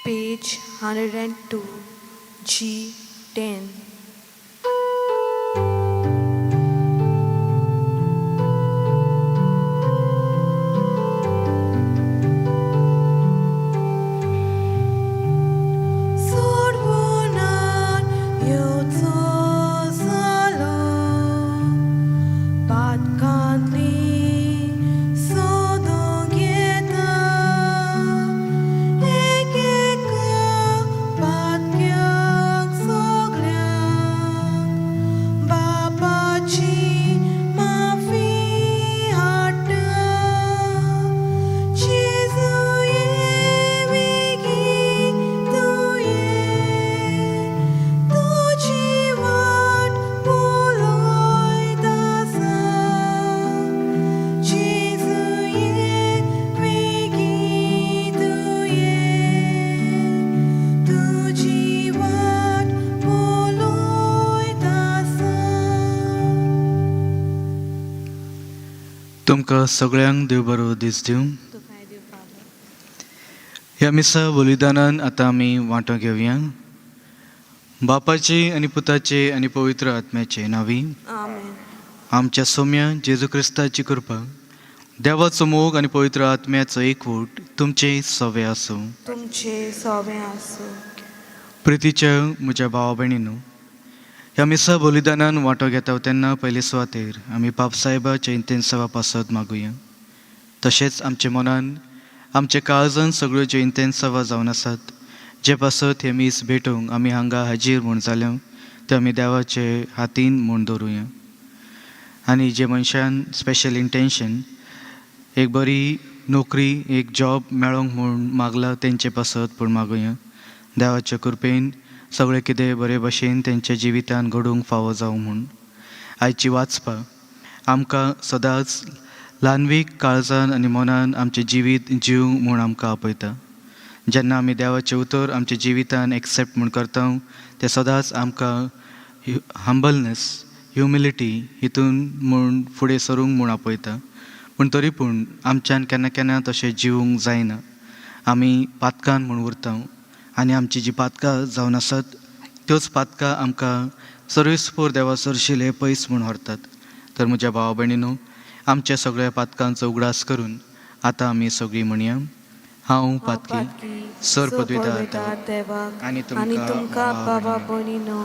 Page 102, G10. सोडवणार येवचो जालो पातकांतली सोदूंक येता एक एका पातक्याक सगळ्यांक बापाची माफी हाडटा जेजू ये बेगीन तूं ये तुजी वाट पळयत आसा जेजू ये बेगीन तूं ये तुजी वाट पळयत आसा. तुमकां सगळ्यांक देव बरो दीस दिवं. तुकाय देव फादर. ह्या मिसा बलिदानान आतां आमी वांटो घेवया. बापाचे आनी पुताचे आनी पवित्र आत्म्याचे नांवी. आमेन. आमच्या सोम्या जेजू क्रिस्ताची कृपा, देवाचो मोग आनी पवित्र आत्म्याचो एकवट तुमचे सवे आसूं. तुमचे सोबें आसूं. प्रितीच्या म्हज्या भावा भयणीनो, ह्या मिसा बलिदानान वांटो घेता तेन्ना पयले सुवातेर आमी पापसाहेबाच्या इंतेन्सावा पासत मागुया. तशेंच आमच्या मनान आमच्या काळजान सगळ्यो ज्यो इंतेन्सावा जावन आसात, जे पासत हे मीस भेटोवंक आमी हांगा हाजीर म्हूण जाल्या, ते आमी देवाचे हातीन म्हूण दवरुया. आनी जे मनशान स्पेशल इंटेन्शन एक बरी नोकरी, एक जॉब मेळोंक म्हूण मागला, तेंचे पासत पूण मागुया. देवाच्या कृपेन सगळें कितें बरे भशेन तेंच्या जिवितान घडूंक फावो जावं म्हूण. आयची वाचपा आमकां सदांच ल्हानवीक काळजान आनी मनान आमचें जिवीत जिवंक म्हूण आमकां आपयता. जेन्ना आमी देवाचें उतर आमच्या जिवितान एक्सेप्ट म्हूण करता, तें सदांच आमकां हंबलनेस, ह्युमिलिटी हितून म्हूण फुडें सरूंक म्हूण आपयता. पूण तरी पूण आमच्यान केन्ना केन्ना तशें जिवूंक जायना. आमी पातकान म्हूण उरता आनी आमची जी पातकां जावन आसात, त्योच पातकां आमकां सर्वेस्पोर देवा सरशिले पयस म्हूण व्हरतात. तर म्हज्या भावा भयणीनो, आमच्या सगळ्या पातकांचो उगडास करून आतां आमी सगळीं म्हणया, हांव पातकी सर पदवीदार देवाक आनी आनी तुमकां तुमकां बाबा बाबा भयणीनो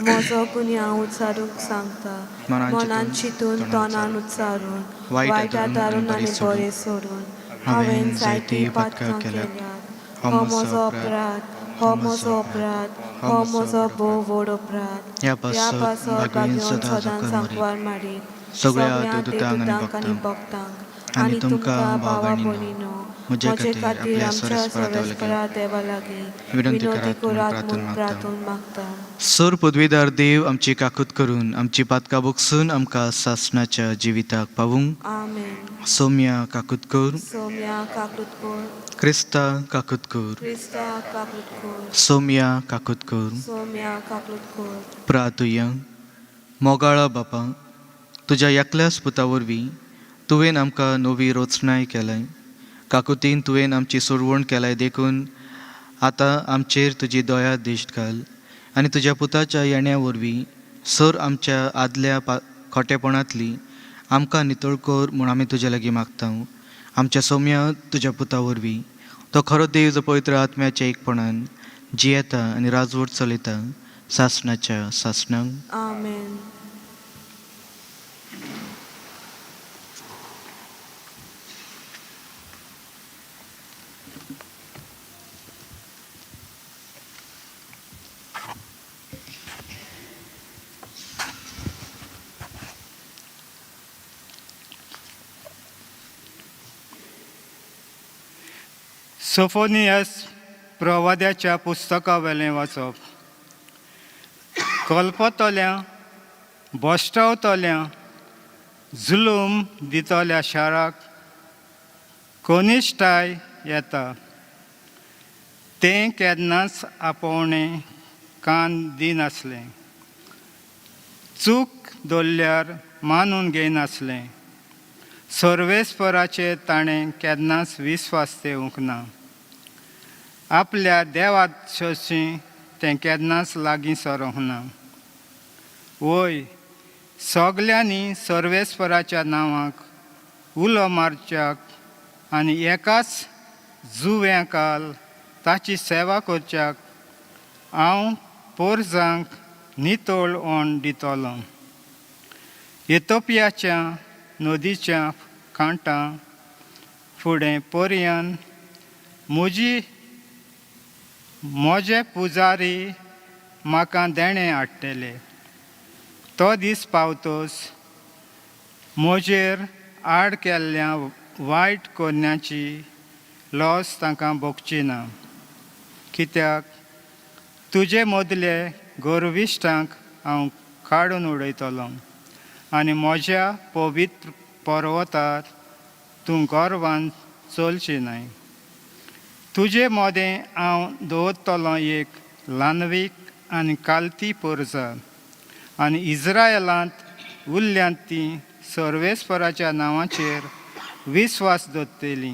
म्हजो गुन्यांव उच्चारूंक सांगता. मनान मनान चिंतून, चिंतून, तोंडान उच्चारून, वायट वायट आदरून आदारून आनी आनी बरें बरें सोडून हांवें हांवें जायतीं जायतीं पातकां पातकां केल्यात. केल्यात. हो हो म्हजो म्हजो अपराध, अपराध, हो म्हजो अपराध, हो म्हजो भोव व्हड अपराध. ह्या ह्या पासत पासत भागवीन भाग्योन सदां सदां जखम मारी सांकवार मारी सगळ्या सगळ्या देवदूतांक आनी देवदूतांक आनी भक्तांक भक्तांक आनी आनी तुमकां तुमकां भाव भावा भयणीनो भयणीनो म्हजे म्हजे खातीर खातीर आपल्या आमच्या सर्वेस्परा देवा लागीं सर्वेस्परा देवा लागीं विनंती विनंती करात म्हूण करात प्रार्थना म्हूण मागता. प्रार्थून मागता. सर पदवीदार देव आमची काकूत करून आमची पातकां बगसून आमकां सासणाच्या जिविताक पावूंक. आमेन. सोम्या काकूत कर. सोम्या काकूत कर. क्रिस्ता काकूत कर. क्रिस्ता काकूत कर. सोम्या काकूत कर. सोम्या काकूत कर. प्रातुया. मोगाळा बापा, तुज्या एकल्याच पुता वरवीं तुवें आमकां नवी रचणाय केलाय. काकुतीन तुवें आमची सोडवण केलाय, देखून आतां आमचेर तुजी दया दिश्ट घाल आनी तुज्या पुताच्या येण्या वरवीं सर आमच्या आदल्या पा खोटेपणांतली आमकां नितळ कर म्हूण आमी तुज्या लागीं मागता. आमच्या सोम्या तुज्या पुता वरवीं, तो खरो देव, जो पवित्र आत्म्याच्या एकपणान जियेता आनी राजवट चलयता सासणाच्या सासणाक. आमेन. सोफोनियस प्रवाद्याच्या पुस्तकावेलें वाचप. कल्पतल्या, भश्टवतल्या, जुलूम दितल्या शाराक कनिश्ठाय येता. तें केन्नाच आपोवणें कान दिनासलें, चूक धरल्यार मानून घेयनासलें. सर्वेस्पराचेर ताणें केन्नाच विस्वास दिवंक ना. आपल्या देवा सरशीं तें केन्नाच लागीं सरोंक ना. वय, सगल्यांनी सर्वेस्पराच्या नांवाक उलो मारच्याक आनी एकाच जुव्याकाल ताची सेवा करच्याक हांव पोरजांक नितळ ओण दितलो. एथोपियाच्या नदीच्या कांठां फुडें पर्यान म्हजी म्हजे पुजारी म्हाका देणें हाडटले. तो दीस पावतोच म्हजेर आड केल्ल्या वायट कोन्याची लॉस तांकां भोगची ना, कित्याक तुजे मदले गोरविश्टांक हांव काडून उडयतलो आनी म्हज्या पवित्र पर्वतार तूं गर्वान चलची न्हय. तुजे मदें हांव दवरतलो एक ल्हानवीक आनी कालती पोरजा आनी इज्रायलांत उरल्यांत ती सर्वेस्पराच्या नांवाचेर विस्वास दवरतली.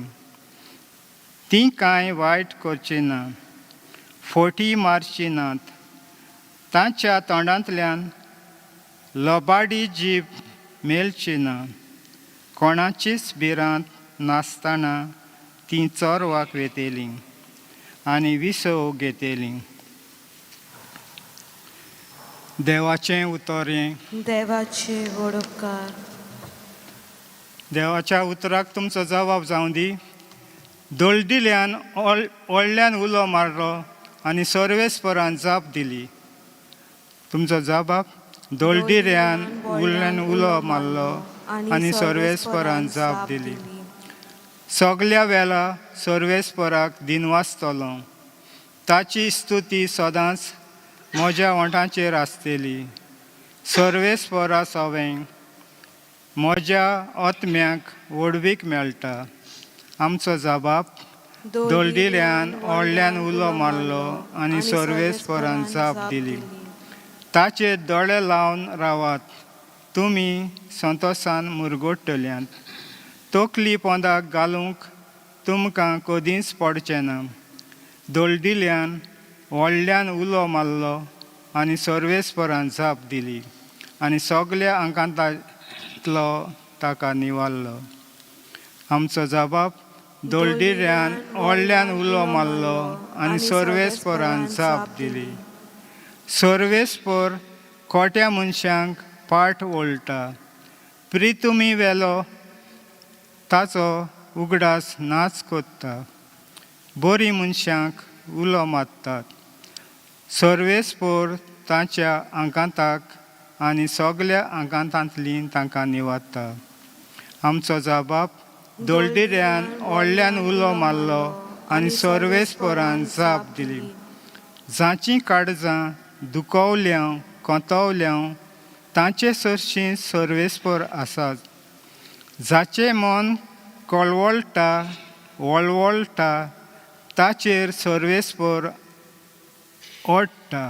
ती कांय वायट करची ना, फोटी मारची नात, तांच्या तोंडांतल्यान लबाडी जीब मेळची ना. कोणाचीच भिरांत नासतना तीं चोरवाक वेतेलीं आनी विसव घेतलीं. देवाचें उतर हें. देवाचे व्हड उपकार. देवाच्या उतराक तुमचो जबाब जावं दी. दोलदिल्यान व्हडल्यान उलो मारलो आनी सर्वेस्परान जाप दिली. तुमचो जबाब. दोलदिऱ्यान व्हडल्यान उलो मारलो आनी सर्वेस्परान जाप दिली. सगल्या वेळा सर्वेस्पराक दिनवासतलो, ताची स्तुती सदांच म्हज्या ओंठांचेर आसतली. सर्वेस्परा सवें म्हज्या आत्म्याक व्हडवीक मेळटा. आमचो जबाब. दोलदिल्यान व्हडल्यान उलो मारलो आनी सर्वेस्परान जाप दिली. ताचेर दोळे लावन रावात, तुमी संतोसान मुरगोट्टल्यांत. तकली पोंदाक घालूंक तुमकां कदींच पडचें ना. दोलदिल्यान व्हडल्यान उलो मारलो आनी सर्वेस्परान जाप दिली आनी सगल्या आंकांतांतलो ताका निवारलो. आमचो जबाब. दोलदिऱ्यान व्हडल्यान उलो मारलो आनी सर्वेस्परान जाप दिली. सर्वेस्पर खोट्या मनशांक पाठ वळटा, प्रितुमी वेलो ताचो उगडास नाच कोत्ता. बरीं मनशांक उलो मारतात. सर्वेस्पर तांच्या आंकांताक आनी सगल्या आंकांतांतलीं तांकां निवारता. आमचो जबाब. दोलदिऱ्यान व्हडल्यान उलो मारलो आनी सर्वेस्परान जाप दिली. जांचीं काळजां दुखवल्या कोंतवल्या तांचे सरशीं सर्वेस्पर आसात. जाचें मन कळवळटा वळवळटा ताचेर सर्वेस्पर ओडटा.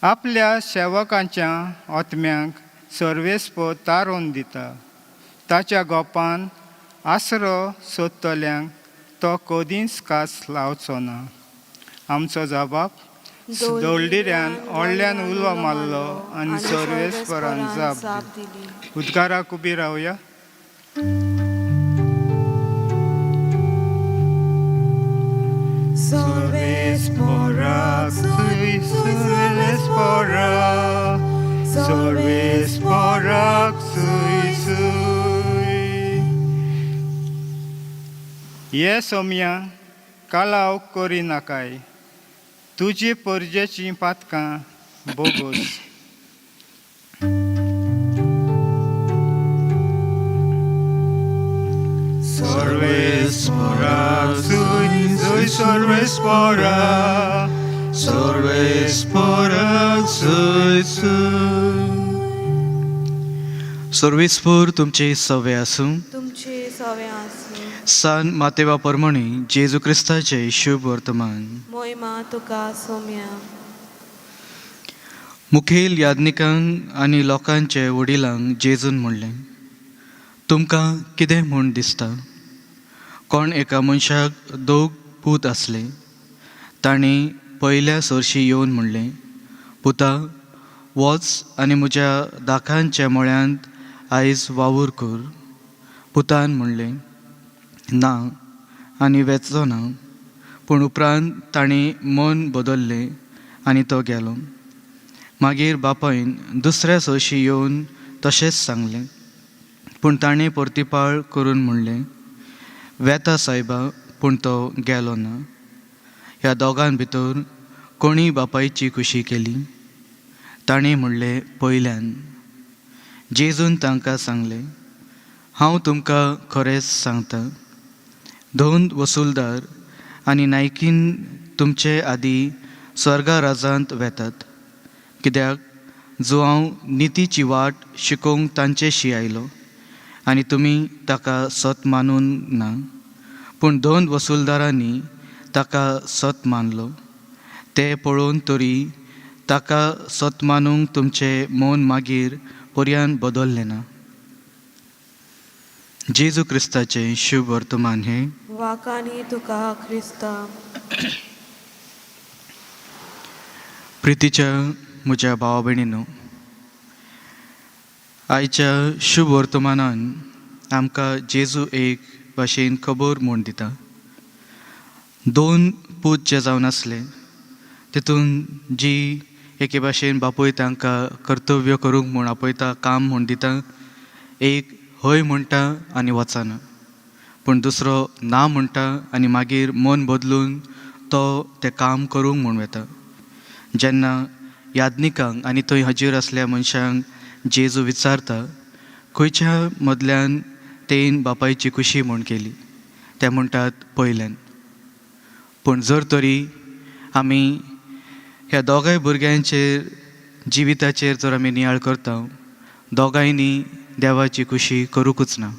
आपल्या सेवकांच्या आत्म्यांक सर्वेस्पर तारोवन दिता. ताच्या गोपान आसरो सोदतल्यांक तो कदींच कास लावचो ना. आमचो जबाब. दोलदिऱ्यान व्हडल्यान उलो मारलो आनी सर्वेस्परान जाप दिली. दिली. उद्गाराक उबी रावया. Solves Sorvespora, Sorvespora, sui sui. ये सोम्या, कालाव करी नाकाय, तुजी परजेचीं पातकां बोगोस. Sorvespora, sui sui sorvespora, Sorvespora, sui sui. सर्वेस्पर तुमचे सवे आसूं. तुमचे सवे आसूं. सान मातेवा परमणी जेजू क्रिस्ताचे शुभ वर्तमान. मोहिमा तुका सोम्या. मुखेल याज्ञिकांक आनी लोकांचे वडिलांक जेजून म्हणलें, तुमकां कितें म्हूण दिसता? कोण एका मनशाक दोग पूत आसले. तांणी पयल्या सरशी येवन म्हणलें, पुता वच आनी म्हज्या दाखांच्या मळ्यांत आयज वावूर कर. पुतान म्हणलें, ना आनी वेचो ना. पूण उपरांत ताणें मन बदल्लें आनी तो गेलो. मागीर बापायन दुसऱ्या सरशी येवन तशेंच सांगलें. पूण ताणें परतिपाळ करून म्हणलें, वेता सायबा, पूण तो गेलो ना. ह्या दोगां भितर कोणी बापायची खुशी केली? ताणें म्हणलें, पयल्यान. जेजून तांकां सांगलें, हांव तुमकां खरेंच सांगता, दोन वसुलदार आनी नायकीन तुमचे आदीं स्वर्गा राजांत वेतात. कित्याक जो हांव नितीची वाट शिकोवंक तांचेशी आयलो आनी तुमी ताका सत मानून ना, पूण दोन वसुलदारांनी ताका सत मानलो. ते पळोवन तरी ताका सत मानूंक तुमचें मन मागीर पर्यान बदल्लें ना. जेजू क्रिस्ताचें शुभ वर्तमान हें. वाकानी तुका क्रिस्ता. प्रितीच्या म्हज्या भावा भयणीनो, आयच्या शुभ वर्तमानान आमकां जेजू एक भाशेन खबर म्हूण दिता. दोन पूत जे जावन आसले तितून जी एके भाशेन बापूय तांकां कर्तव्य करूंक म्हूण आपयता, काम म्हूण दिता, एक हय म्हणटा आनी वचना, पूण दुसरो ना म्हणटा आनी मागीर मन बदलून तो तें काम करूंक म्हूण वता. जेन्ना याज्ञिकांक आनी थंय हजीर आसल्या मनशांक जेजू विचारता, खंयच्या मदल्यान तेन बापायची खुशी म्हूण केली, ते म्हणटात पयल्यान. पूण जर तरी आमी ह्या दोगांय भुरग्यांचेर जिविताचेर जर आमी नियाळ करता, दोगांयनी देवाची खुशी करूंकूच ना.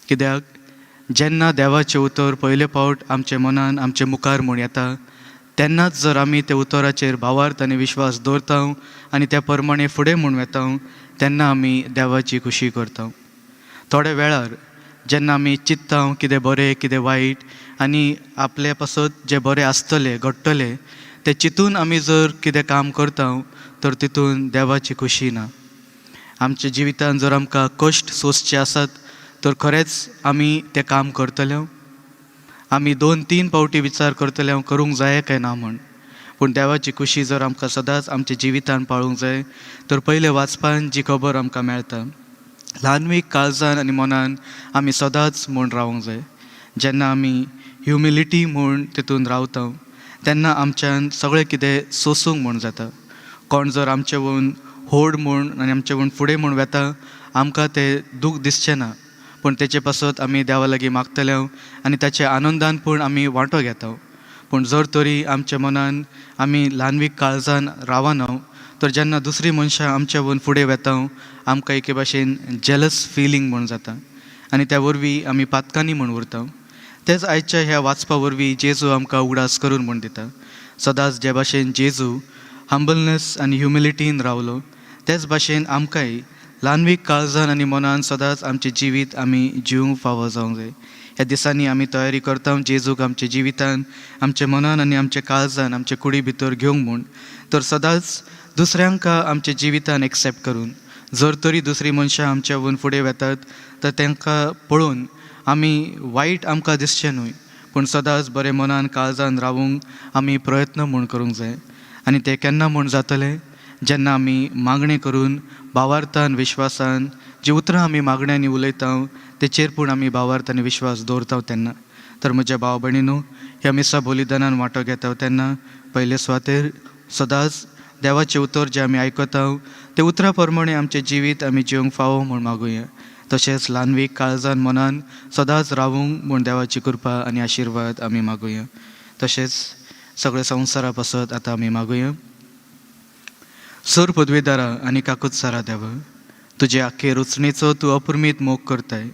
कित्याक जेन्ना देवाचें उतर पयले फावट आमच्या मनान आमचे मुखार म्हूण येता, तेन्नाच जर आमी त्या उतराचेर भावार्थ आनी विश्वास दवरता आनी त्या प्रमाणे फुडें म्हूण वता, तेन्ना आमी देवाची खुशी करता. थोड्या वेळार जेन्ना आमी चिंत्ता कितें बरें कितें वायट आनी आपले पासत जें बरें आसतलें घडटलें तें चिंतून आमी जर कितें काम करता, तर तितून देवाची खुशी ना. आमच्या जिवितान जर आमकां कश्ट सोंसचे आसात तर खरेंच आमी तें काम करतले? आमी 2-3 फावटी विचार करतले हांव करूंक जाय काय ना म्हूण. पूण देवाची खुशी जर आमकां सदांच आमच्या जिवितान पाळूंक जाय, तर पयले वाचपान जी खबर आमकां मेळटा, ल्हानवीक काळजान आनी मनान आमी सदांच म्हूण रावंक जाय. जेन्ना आमी ह्युमिलिटी म्हूण तितून रावता, तेन्ना आमच्यान सगळें कितें सोंसूंक म्हूण जाता. कोण जर आमचे वून होड म्हूण आनी आमचे वून फुडें म्हूण वता, आमकां तें दूख दिसचें ना, पूण तेचे पासत आमी देवा लागीं मागतले आनी ताच्या आनंदान पूण आमी वांटो घेता. पूण जर तरी आमच्या मनान आमी ल्हानवीक काळजान रावना, तर जेन्ना दुसरी मनशां आमच्या वून फुडें वता, आमकां एके भाशेन जेलस फिलींग म्हूण जाता आनी त्या वरवीं आमी पातकांनी म्हूण उरता. तेच आयच्या ह्या वाचपा वरवीं जेजू आमकां उगडास करून म्हूण दिता. सदांच जे भाशेन जेजू हंबलनेस आनी ह्युमिलिटीन रावलो, तेच भाशेन आमकांय ल्हानवीक काळजान आनी मनान सदांच आमचें जिवीत आमी जिवंक फावो जावंक जाय. ह्या दिसांनी आमी तयारी करता जेजूक आमच्या जिवितान, आमच्या मनान आनी आमच्या काळजान, आमच्या कुडी भितर घेवंक म्हूण, तर सदांच दुसऱ्यांक आमच्या जिवितान एक्सेप्ट करून, जर तरी दुसरी मनशां आमच्या वून फुडें वतात तर तांकां पळोवन आमी वायट आमकां दिसचें न्हय, पूण सदांच बरें मनान काळजान रावूंक आमी प्रयत्न म्हूण करूंक जाय. आनी तें केन्ना म्हूण जातलें, जेन्ना आमी मागणें करून भावार्थान विश्वासान जी उतरां आमी मागण्यांनी उलयता तेचेर पूण आमी भावार्थ आनी विश्वास दवरता तेन्ना. तर म्हज्या भाव भयणीनू, ह्या मिसा बलिदानान वांटो घेता तेन्ना पयले सुवातेर सदांच देवाचें उतर जें आमी आयकता ते उतरां प्रमाणे आमचें जिवीत आमी जिवंक फावो म्हूण मागुया. तशेंच ल्हानवीक काळजान मनान सदांच रावूंक म्हूण देवाची कृपा आनी आशिर्वाद आमी मागुया. तशेंच सगळ्या संवसारा पासत आतां आमी मागुया. सर पदवेदारा आनी काकुत्सारा देवा, तुजे आख्खे रचणेचो तूं अपुर्मीत मोग करताय.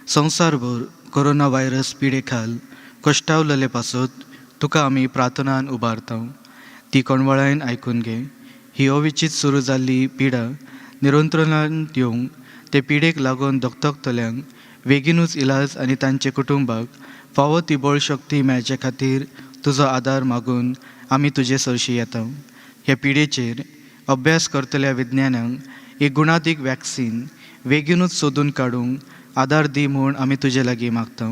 संवसारभर कोरोना व्हायरस पिडे खाल कश्टावलेले पासत तुका आमी प्रार्थनान उबारता, ती कोणवळायन आयकून घे. ही अविचीत सुरू जाल्ली पिडा निरंत्रणांत येवंक, ते पिडेक लागून दगदगतल्यांक बेगीनूच इलाज आनी तांचे कुटुंबाक फावो ती बळशक्ती मेळचे खातीर तुजो आदार मागून आमी तुजे सरशी येता. हे पिडेचेर अभ्यास करतल्या विज्ञानांक एक गुणादीक वॅक्सीन बेगीनूच सोदून काडूंक आदार दी म्हूण आमी तुजे लागीं मागता.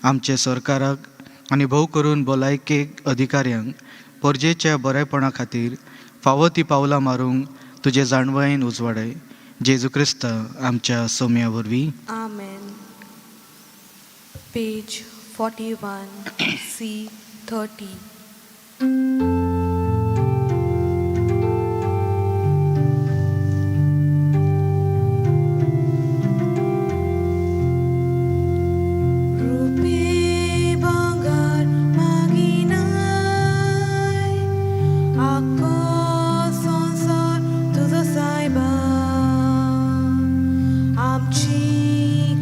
आमचे सरकाराक आनी भोव करून भलायकेक अधिकाऱ्यांक परजेच्या बरेपणा खातीर फावो ती पावलां मारूंक तुजे जाणवायेन उजवाडाय. जेजू क्रिस्त आमच्या सोम्या वरवीं. आमेन. Page 41, C 30. रुपे भांगर मागिनाय, आख्खो संवसार तुजो सायबा, आमची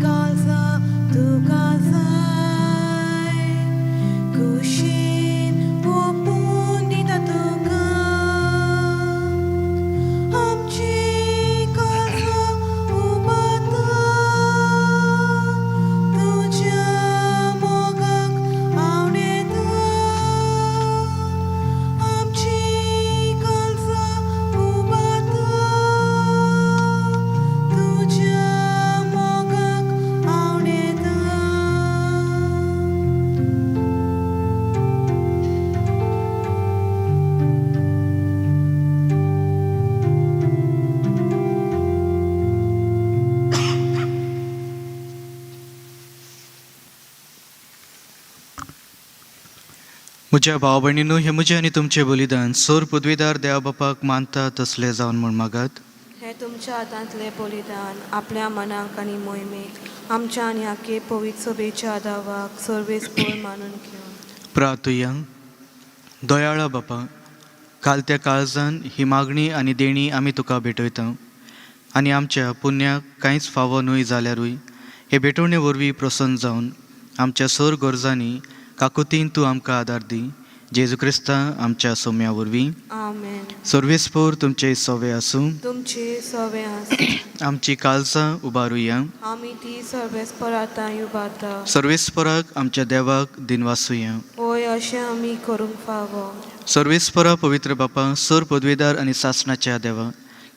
काळजां तुका जाय, कुशीन ओंपून दिता तुका, आमची काळजां उबारता, तुज्या मोगाक आवडता, आमची काळजां उबारता, तुज्या मोगाक आवडता. म्हज्या भाव भयणीनू, हें म्हजें आनी तुमचें बलिदान सोर पदवीदार देवा बापाक मानता तसलें जावन म्हूण मागात. हें तुमच्या हातांतलें बलिदान आपल्या मनाक आनी मोहिमेक आमच्या आनी आखे पवित्र सभेच्या दावाक सर्वेस्पर मानून घेवन. प्रातुया. दयाळा बापा, काल त्या काळजान ही मागणी आनी देणी आमी तुका भेटयता आनी आमच्या पुण्याक कांयच फावो न्हय जाल्यारूय हे भेटवणे वरवीं प्रसन्न जावन आमच्या सर गरजांनी काकुतीन तूं आमकां आदार दी. जेजू क्रिस्ता आमच्या सोम्या वरवीं. आमेन. सर्वेस्पोर तुमचे सवे आसूं. तुमचे सवे आसूं. आमची काळजां उबारुया. आमी ती सर्वेस्पर आतां उबारता. सर्वेस्पराक आमच्या देवाक दिनवासुया. होय, अशें आमी करूंक फावो. सर्वेस्परा पवित्र बापा, सर पदवेदार आनी सासणाच्या देवा,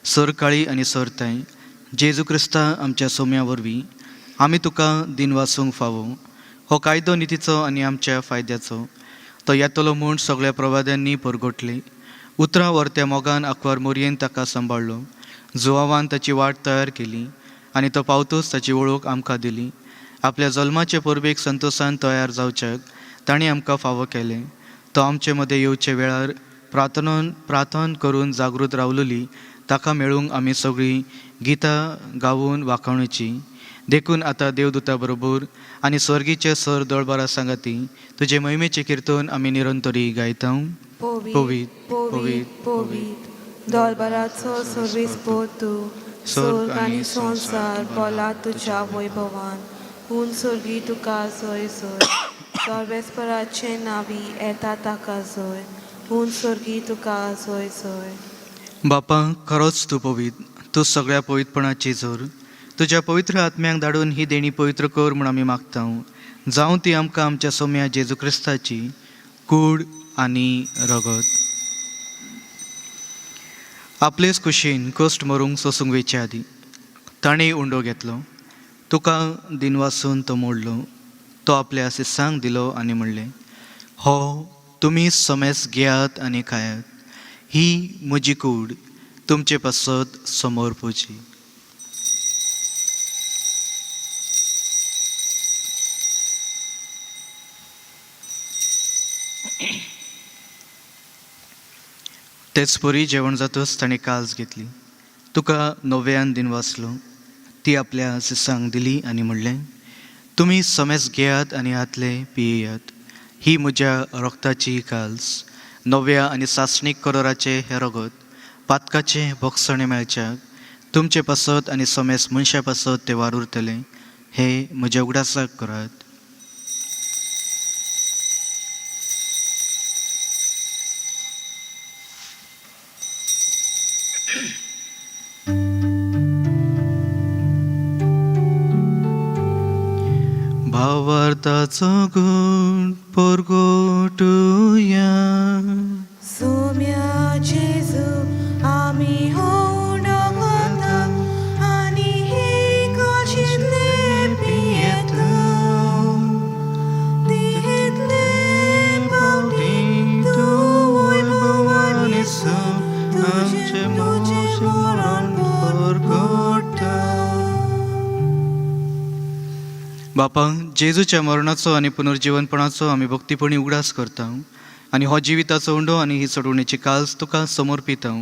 सर काळी आनी सर ताई, जेजू क्रिस्ता आमच्या सोम्या वरवीं आमी तुका दिनवासूंक फावो. हो कायदो नितीचो आनी आमच्या फायद्याचो तो येतलो म्हूण सगळ्या प्रवाद्यांनी परगटले. उतरां व्हरत्या मोगान आंकवार मोरयेन ताका सांबाळ्ळो. जुवावान ताची वाट तयार केली आनी तो पावतूच ताची वळख आमकां दिली. आपल्या जल्माचे परबेक संतोसान तयार जावच्याक ताणें आमकां फावो केलें. तो आमचे मदें येवचे वेळार प्रार्थन करून जागृत रावलेली ताका मेळूंक आमी सगळीं गितां गावून वाखाणुची. देखून आतां देवदूता बरोबर आनी स्वर्गीचे सर दळबारा सांगाती तुजे महिमेचें किर्तन आमी निरंतरी गायता. पवित्र, पवित्र, पवित्र, दोलबराचो सर्वेस्पर तूं, स्वर्ग आनी संवसार भरला तुज्या वैभवान. हून स्वर्गी तुका जय जय. सर्वेस्पराचे नांवी येता ताका जय. हून स्वर्गी तुका जय जय. बापा, खरोच तूं पवित्र, तूं सगळ्या पवित्रपणाची जोर. तुज्या पवित्र आत्म्यांक धाडून ही देणी पवित्र कर म्हूण आमी मागता. जावं ती आमकां आमच्या सोम्या जेजू क्रिस्ताची कूड आनी रगत. आपलेच कुशीन कश्ट मरूंक सोसूंक वेचे आदीं ताणें उंडो घेतलो, तुका दिनवासून तो मोडलो, तो आपल्या शिसांक दिलो आनी म्हणलें, हो तुमी समेस घेयात आनी खायात, ही म्हजी कूड तुमचे पासत समोर पोवची. तेच परी जेवण जातच ताणें काल्स घेतली, तुका नव्यान दिनवासलो, ती आपल्या शिसांक दिली आनी म्हणलें, तुमी समेस घेयात आनी हातले पियेयात, ही म्हज्या रक्ताची काल्स, नव्या आनी सासणीक करोराचें हें रगत पातकाचें भोगसणें मेळच्याक तुमचे पासत आनी समेस मनशा पासत तें वार उरतलें, हें म्हज्या उगडासाक करात. भावार्थाचो गुण परगटू बापा, जेजूच्या मरणाचो आनी पुनर्जीवनपणाचो आमी भक्तीपणी उगडास करता आनी हो जिविताचो उंडो आनी ही सोडवणेची काल्स तुका समर्पिता.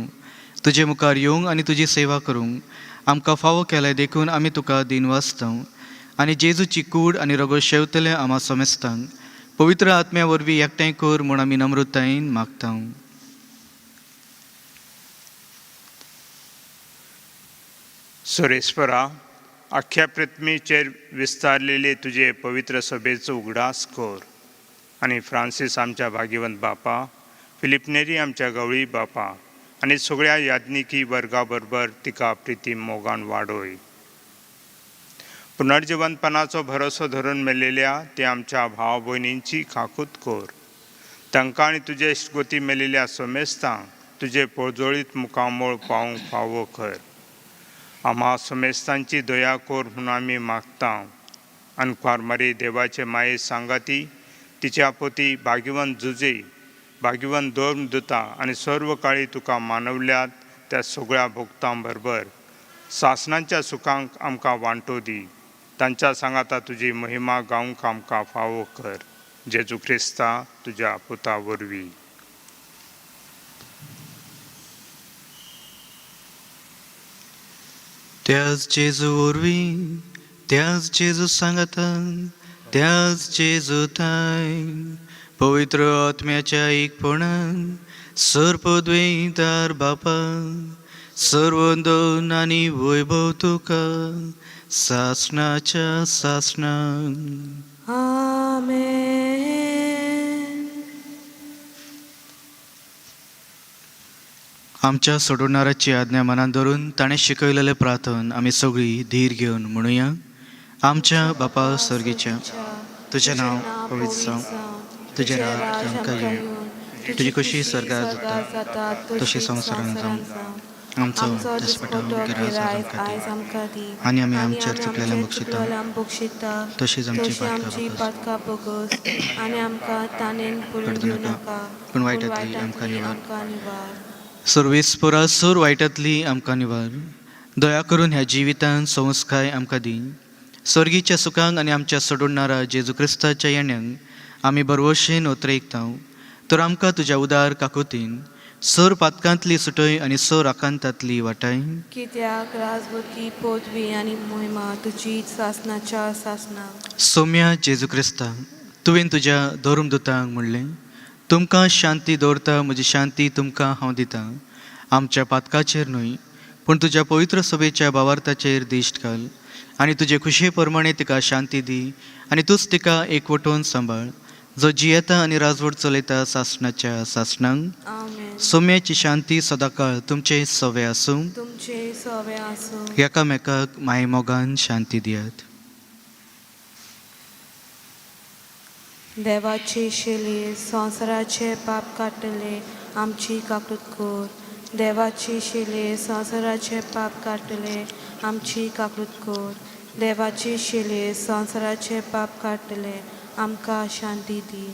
तुजे मुखार येवंक आनी तुजी सेवा करूंक आमकां फावो केलाय देखून आमी तुका दिन वाचता आनी जेजूची कूड आनी रगत शेवतले आमा समेस्तांक पवित्र आत्म्या वरवीं एकठांय कर म्हूण आमी नम्रतायेन मागता. सुरेश्वरा, आख्ख्या पृथ्वीचेर विस्तारलेले तुजे पवित्र सभेचो उगडास कर आनी फ्रांसीस आमच्या भाग्यवंत बापा, फिलीप नेरी आमच्या गवळी बापा आनी सगळ्या याज्ञिकी वर्गा बरोबर तिका प्रिती मोगान वाडोय. पुनर्जिवंतपणाचो भरोसो धरून मेलेल्या ते आमच्या भाव भयणींची खाकूत कर. तांकां आनी तुजे गोती मेलेल्या समेस्तांक तुजे पोळजोळीत मुखामोळ पावूंक फावो कर. आम्हा समेस्तांची दया कर म्हूण आमी मागता. आनी मारी देवाचे माये सांगाती तिच्या पोती भाग्यवंत जुजे, भाग्यवंत धर्म दुता आनी सर्व काळी तुका मानवल्यात त्या सगळ्या भोक्तां बरोबर सासणांच्या सुखांक आमकां वांटो दी. तांच्या सांगाता तुजी महिमा गावंक आमकां फावो कर. जेजू क्रिस्ता तुज्या पुता वरवीं. त्याच जेजू वरवीं, त्याच जेजू सांगातान, त्याच जेजू थांय पवित्र आत्म्याच्या एकपणान सर्पद्वैतार बापा सर्व दोन आनी वैभव तुका सासणाच्या सासणान. आमेन. आमच्या सोडवणाराची आज्ञा मनात धरून ताणें शिकयलेलें प्रार्थन आमी सगळीं धीर घेवन म्हणुया. आमच्या बापा सर्गीच्या, तुजें नांव पवित्र जावं, तुजें राज आमकां येवं, तुजी खुशी स्वर्गार जाता तशी संवसारांत जावं. आमचो दिसपटो गिरास आमकां दी आनी आमी आमचेर चुकलेल्यांक बक्षिता तशीच आमची पातकां भोगोस आनी आमकां ताणेन पुरून पडूं नाका, नाका, पूण वायटांतली आमकां निवार. निवार. सर्वेस्परा सोर वायटांतली आमकां निवार. दया करून ह्या जिवितांत संस्काय आमकां दी. स्वर्गीच्या सुखांक आनी आमच्या सोडणारा जेजू क्रिस्ताच्या येण्यांक आमी बरवशेन ओतरेकता. तर आमकां तुज्या उदार काकुतीन सोर पातकांतली सुटय आनी सोर आकांतांतली वाटाय. कित्याक राजबुद्धी पदवी आनी मोहिमा तुजी सासणाच्या सासणां. सोम्या जेजू क्रिस्ता, तुवें तुज्या धर्मदुतांक म्हणलें, तुमकां शांती दवरता, म्हजी शांती तुमकां हांव दितां. आमच्या पातकाचेर न्हय पूण तुज्या पवित्र सभेच्या भावार्थाचेर दिश्ट घाल आनी तुजे खुशये प्रमाणे तिका शांती दी आनी तूंच तिका एकवटून सांबाळ, जो जियेता आनी राजवट चलयता सासणाच्या सासणांक. आमेन. सोम्याची शांती सदांकाळ तुमचे सवे आसूं. तुमचे सवे आसूं. एकामेकाक मायमोगान शांती दियात. देवाचे शेले संवसाराचे पाप काडटले आमची काकूत कर. देवाचे शेले संवसाराचे पाप काडटले आमची काकूत कर. देवाचे शेले संवसाराचे पाप काडटले आमकां शांती दी.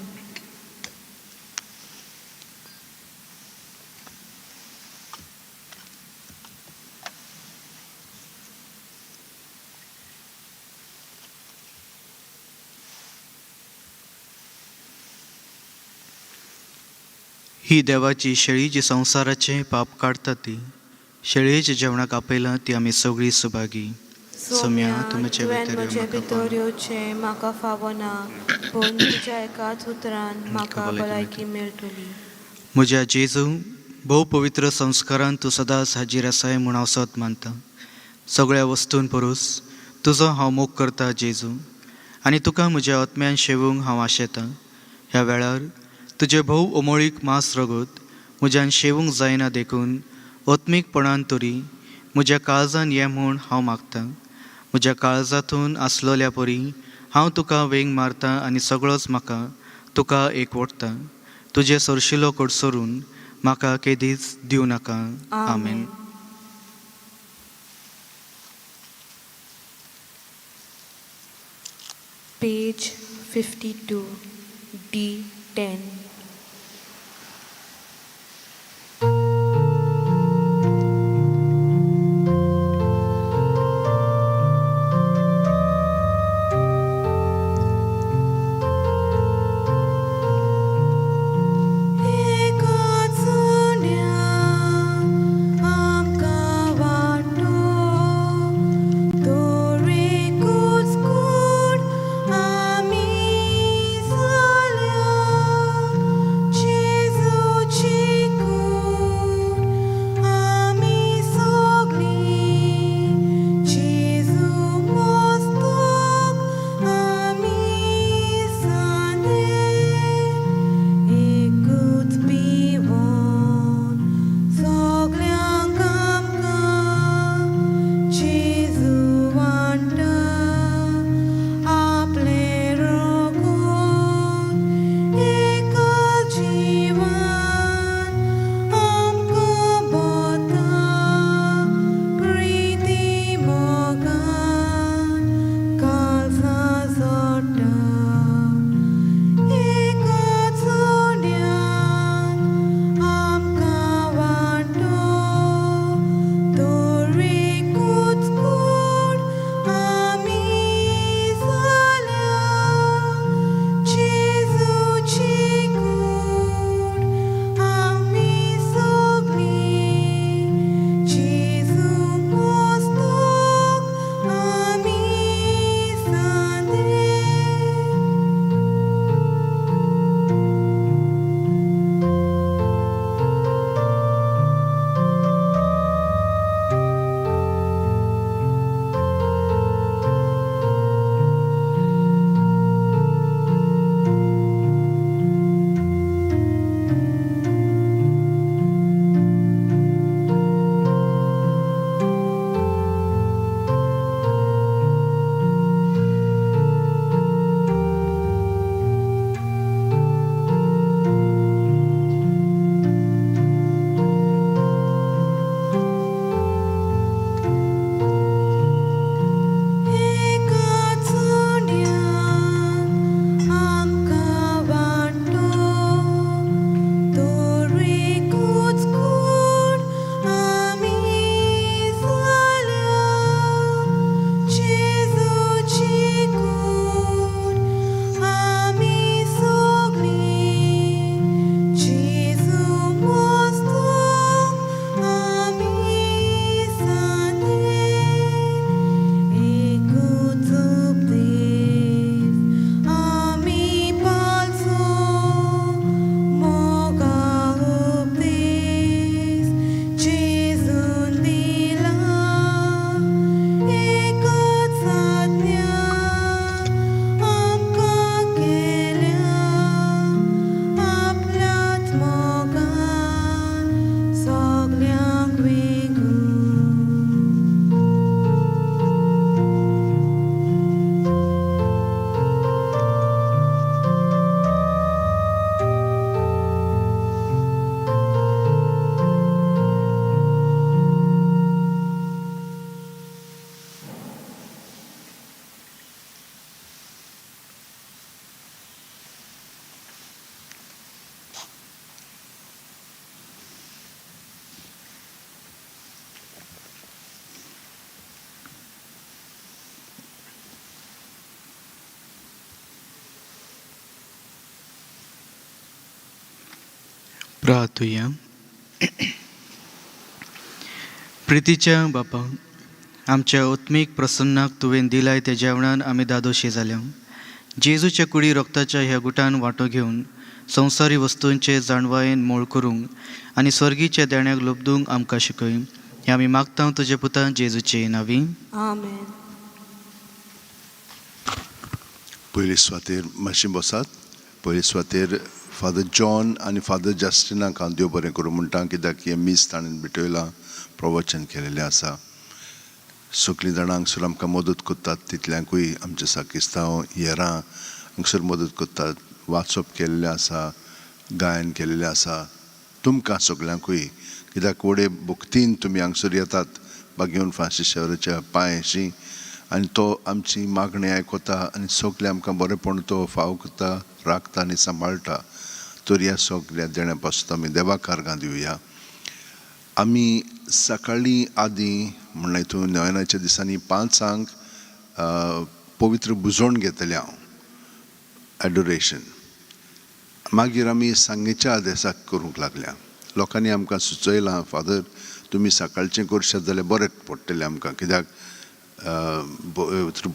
ही देवाची शेळी जी संवसाराचें पाप काडटा ती शेळयेच्या जेवणाक आपयलां ती आमी सगळीं सुभागी. सोम्या, तूं म्हजे तुवें भितर म्हजे यो, म्हाका भितर येवचें म्हाका फावना, पूण तुज्या एकाच उतरान म्हाका भलायकी मेळटली. म्हज्या जेजू, भोव पवित्र संस्कारान तूं सदांच हाजीर आसाय म्हूण हांव सत मानता. सगळ्या वस्तून परस तुजो हांव मोग करता जेजू, आनी तुका म्हज्या आत्म्यान शेवूंक हांव आशेतां. ह्या वेळार तुजें भोव अमोळीक मांस रगत म्हज्यान शेवूंक जायना देखून आत्मीकपणान तरी म्हज्या काळजान ये म्हूण हांव मागतां. म्हज्या काळजांतून आसलोल्या परी हांव तुका वेंग मारता आनी सगळोच म्हाका तुका एकवटता. तुजें सरशिलो कडसरून म्हाका केदीच दिवं नाका. आमेन. Page 52, D10. रातुया. प्रितीच्या बापा, आमच्या आत्मीक प्रसन्नाक तुवें दिलाय त्या जेवणान आमी दादोशी जाल्या. जेजूच्या कुडी रक्ताच्या ह्या गुटान वांटो घेवन संवसारी वस्तूंचे जाणवायेन मोळ करूंक आनी स्वर्गीच्या देण्याक लब्दूंक आमकां शिकय, हें आमी मागता तुजे पुता जेजूचे नांवी. आमेन. पयले सुवातेर मातशें बसात. पयले सुवातेर फादर जॉन आनी फादर जस्टिनाक हांव देव बरें करूं म्हणटा, कित्याक हें मीस ताणें भेटयलां, प्रवचन केलेलें आसा. सगळीं जाणां हांगसर आमकां मदत करतात, तितल्यांकूय आमचे साकिस्तांव हेरां हांगसर मदत करतात. वाचप केल्लें आसा, गायन केल्लें आसा. तुमकां सगल्यांकूय, कित्याक व्हडे भक्तीन तुमी हांगसर येतात बागेवन फ्रांसीस शावराच्या पांयशी, आनी तो आमची मागणी आयकता आनी सगळें आमकां बरेंपण तो फाव करता, राखता आनी सांबाळटा. तर ह्या सगळ्या देण्या पासून आमी देवा कारगां दिवया. आमी सकाळीं आदीं म्हणल्यार हितून नोवेनाच्या दिसांनी 5 पवित्र बुजोवण घेतलें हांव, एडोरेशन. मागीर आमी सांगेच्या आदेसाक करूंक लागल्या. लोकांनी आमकां सुचयलां, फादर तुमी सकाळचें करशात जाल्यार बरें पडटलें आमकां, कित्याक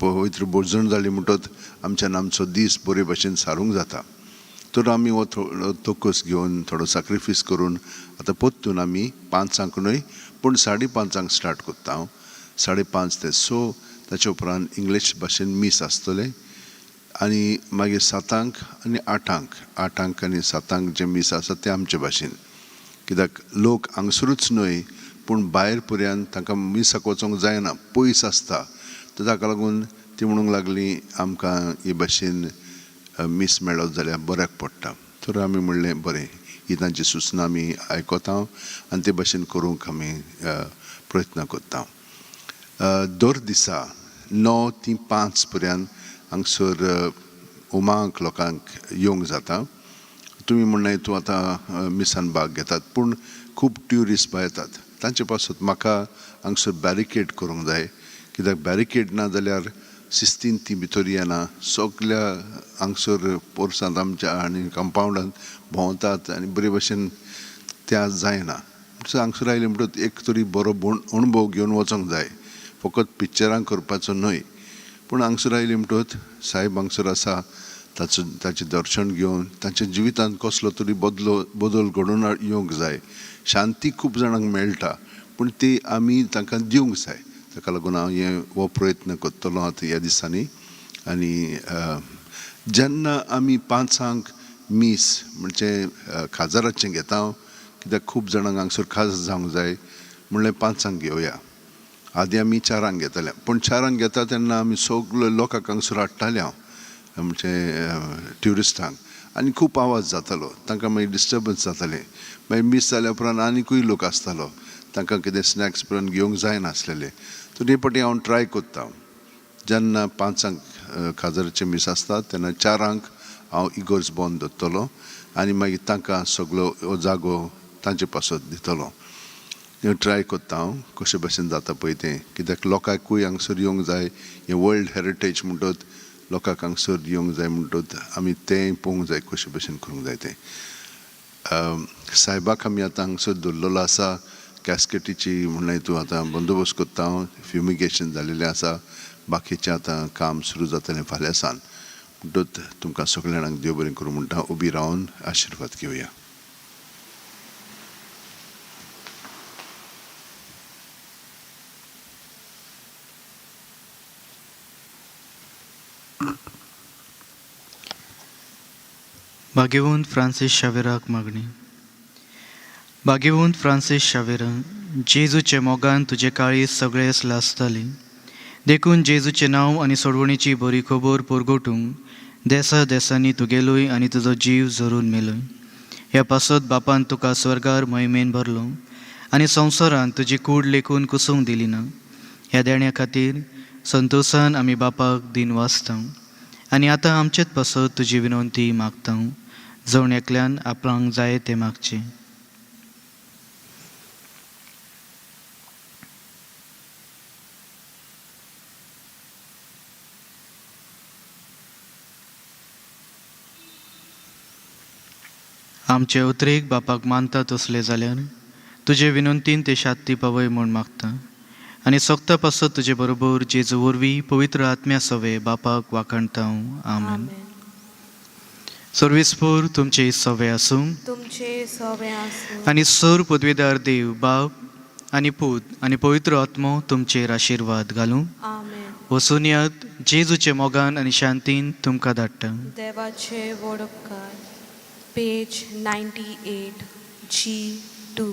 पवित्र भोजन जाली म्हणटच आमच्यान आमचो दीस बरे भशेन सारूंक जाता. तर आमी हो थोडो तोकस घेवन थोडो साक्रिफीस करून आतां परतून आमी 5 न्हय पूण 5:30 स्टार्ट करता हांव, 5:30 ते 6. ताचे उपरांत इंग्लीश भाशेन मीस आसतलें आनी मागीर 7 आनी 8, 8 आनी 7 जें मीस आसा तें आमचे भाशेन, कित्याक लोक हांगसरूच न्हय पूण भायर पर्यंत तांकां मिसाक वचोंक जायना, पयस आसता. तर ताका लागून ती म्हणूंक लागली आमकां हे भाशेन मीस मेळत जाल्यार बऱ्याक पडटा. तर आमी म्हणलें बरें, ही तांची सुचना आमी आयकता आनी ते भाशेन करूंक आमी प्रयत्न करता. दर दिसा 9 ते 5 पर्यंत हांगसर उमांक लोकांक येवंक जाता. तुमी म्हणलें तूं आतां मिसान भाग घेतात, पूण खूब ट्युरिस्ट भायर येतात, तांचे पासत म्हाका हांगसर बॅरिकेड करूंक जाय, कित्याक बॅरिकेड ना जाल्यार शिस्तीन ती भितर येना. सगल्या हांगसर पोरसांत आमच्या आनी कंपावंडांत भोंवतात आनी बरे भशेन त्या जायना. सो हांगसर आयलें म्हणटकच एक तरी बरो अणभव घेवन वचोंक जाय, फकत पिक्चरां करपाचो न्हय. पूण हांगसर आयलें म्हणटकच साहेब हांगसर आसा, ताचो ताचें दर्शन घेवन ताच्या जिवितांत कसलो तरी बदल घडोवन येवंक जाय. शांती खूब जाणांक मेळटा पूण ती आमी तांकां दिवंक जाय. ताका लागून हांव हे हो प्रयत्न करतलो आतां ह्या दिसांनी. आनी जेन्ना आमी 5 मीस म्हणजे खाजराचें घेता हांव, कित्याक खूब जाणांक हांगसर खास जावंक जाय म्हणलें 5 घेवया. आदी आमी 4 घेताले, पूण 4 घेता तेन्ना आमी सगळे लोकांक हांगसर हाडटाले हांव, म्हणजे ट्युरिस्टांक, आनी खूब आवाज जातालो, तांकां मागीर डिस्टर्बन्स जातालें. मागीर मीस जाल्या उपरांत आनिकूय लोक आसतालो, तांकां कितें स्नॅक्स पर्यंत घेवंक जायनासलेलें. तर हे पटी हांव ट्राय करता, जेन्ना 5 खाजराचें मीस आसता तेन्ना 4 हांव इगर्ज बंद दवरतलो आनी मागीर तांकां सगळो हो जागो तांचे पासत दितलो. हें ट्राय करता हांव कशे भशेन जाता पळय तें, कित्याक लोकांकूय हांगसर येवंक जाय. हें वर्ल्ड हेरिटेज म्हणटत लोकांक हांगसर येवंक जाय म्हणटत आमी तें पळोवंक जाय कशे भशेन करूंक जाय तें. सायबाक आमी आतां हांगसर दवरलेलो आसा, कॅस्केटीची म्हणल्यार तूं आतां बंदोबस्त करता हांव, फ्युमिगेशन जालेलें आसा, बाकीचें आतां काम सुरू जातलें फाल्यां सान. म्हणटत तुमकां सगळ्या जाणांक देव बरें करूं म्हणटा. उबी रावन आशिर्वाद घेवया. भाग्यवंत फ्रांसीस शावेराक मागणी. भाग्यवंत फ्रांसीस शावेरा, जेजूचे मोगान तुजे काळीज सगळेच लासताली, देखून जेजूचें नांव आनी सोडवणीची बरी खबर पुरगोटूंक देसा देसांनी तुगेलोय आनी तुजो जीव जरून मेलोय. ह्या पासत बापान तुका स्वर्गार महिमेन भरलो आनी संवसारांत तुजी कूड लेखून कुसूंक दिली ना. ह्या देण्या खातीर संतोसान आमी बापाक दिन वाचता आनी आतां आमचेच पासत तुजी विनवंती मागता, जण एकल्यान आपणाक जाय तें मागचें. आमचे उतरेक बापाक मानता तसले जाल्यार तुजे विनंतीन ते शांती पावय म्हूण मागता आनी सोगता पासत तुजे बरोबर जेजू वरवीं पवित्र आत्म्या सवे बापाक वाखाणता. आमेन. आमेन. सर्विसपूर तुमचे सवे आसूं. तुमचे सवे आसूं. आनी सर पदवीदार देव बाप आनी पूत आनी पवित्र आत्मो तुमचेर आशिर्वाद घालूं. आमेन. वसुनियात जेजूचे मोगान आनी शांतीन तुमकां धाडटा. देवाचे व्हड उपकार. पेज 98 G2.